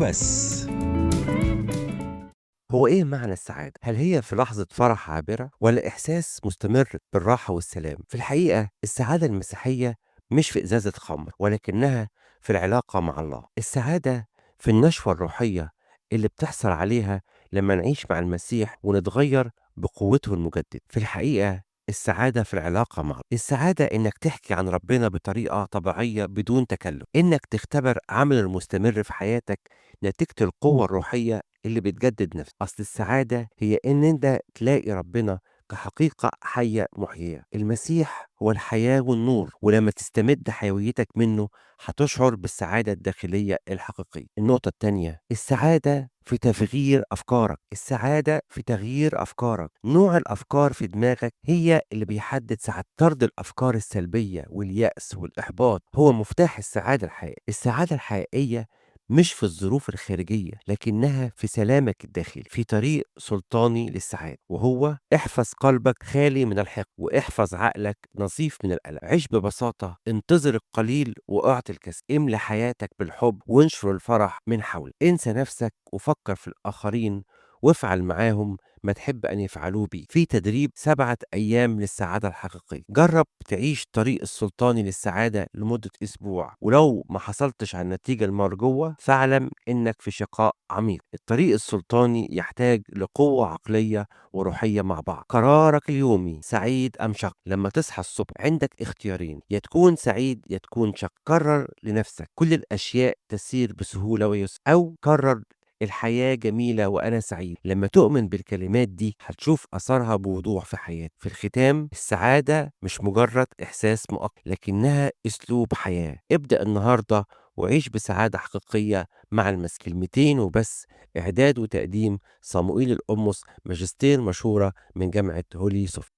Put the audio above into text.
وبس. هو إيه معنى السعادة؟ هل هي في لحظة فرح عابرة ولا إحساس مستمر بالراحة والسلام؟ في الحقيقة السعادة المسيحية مش في إزازة خمر، ولكنها في العلاقة مع الله. السعادة في النشوة الروحية اللي بتحصل عليها لما نعيش مع المسيح ونتغير بقوته المجدد. في الحقيقة السعادة في العلاقة مع الله. السعادة إنك تحكي عن ربنا بطريقة طبيعية بدون تكلف، إنك تختبر عمل المستمر في حياتك نتيجة القوة الروحية اللي بتجدد نفسك. أصل السعادة هي إن أنت تلاقي ربنا كحقيقة حية محيية. المسيح هو الحياة والنور، ولما تستمد حيويتك منه هتشعر بالسعادة الداخلية الحقيقية. النقطة التانية، السعادة في تغيير أفكارك. السعادة في تغيير أفكارك. نوع الأفكار في دماغك هي اللي بيحدد سعادتك. طرد الأفكار السلبية واليأس والإحباط هو مفتاح السعادة الحقيقية. السعادة الحقيقية مش في الظروف الخارجية، لكنها في سلامك الداخلي. في طريق سلطاني للسعادة، وهو احفظ قلبك خالي من الحقد، واحفظ عقلك نظيف من القلق. عيش ببساطة، انتظر القليل واعطي الكثير. املى حياتك بالحب وانشر الفرح من حولك. انسى نفسك وفكر في الآخرين وافعل معاهم ما تحب أن يفعلوه بيك. في تدريب 7 أيام للسعادة الحقيقية. جرب تعيش طريق السلطاني للسعادة لمدة أسبوع، ولو ما حصلتش على النتيجة المرجوة فاعلم إنك في شقاء عميق. الطريق السلطاني يحتاج لقوة عقلية وروحية مع بعض. قرارك اليومي سعيد أم شقي؟ لما تصحى الصبح عندك اختيارين، يا تكون سعيد يا تكون شقي. قرر لنفسك كل الأشياء تسير بسهولة ويسر، أو قرر الحياة جميلة وأنا سعيد. لما تؤمن بالكلمات دي هتشوف أثرها بوضوح في حياتك. في الختام، السعادة مش مجرد إحساس مؤقت، لكنها أسلوب حياة. ابدأ النهاردة وعيش بسعادة حقيقية مع المسيح. كلمتين وبس. إعداد وتقديم صموئيل القمص، ماجستير مشورة من جامعة هولي صوفيا.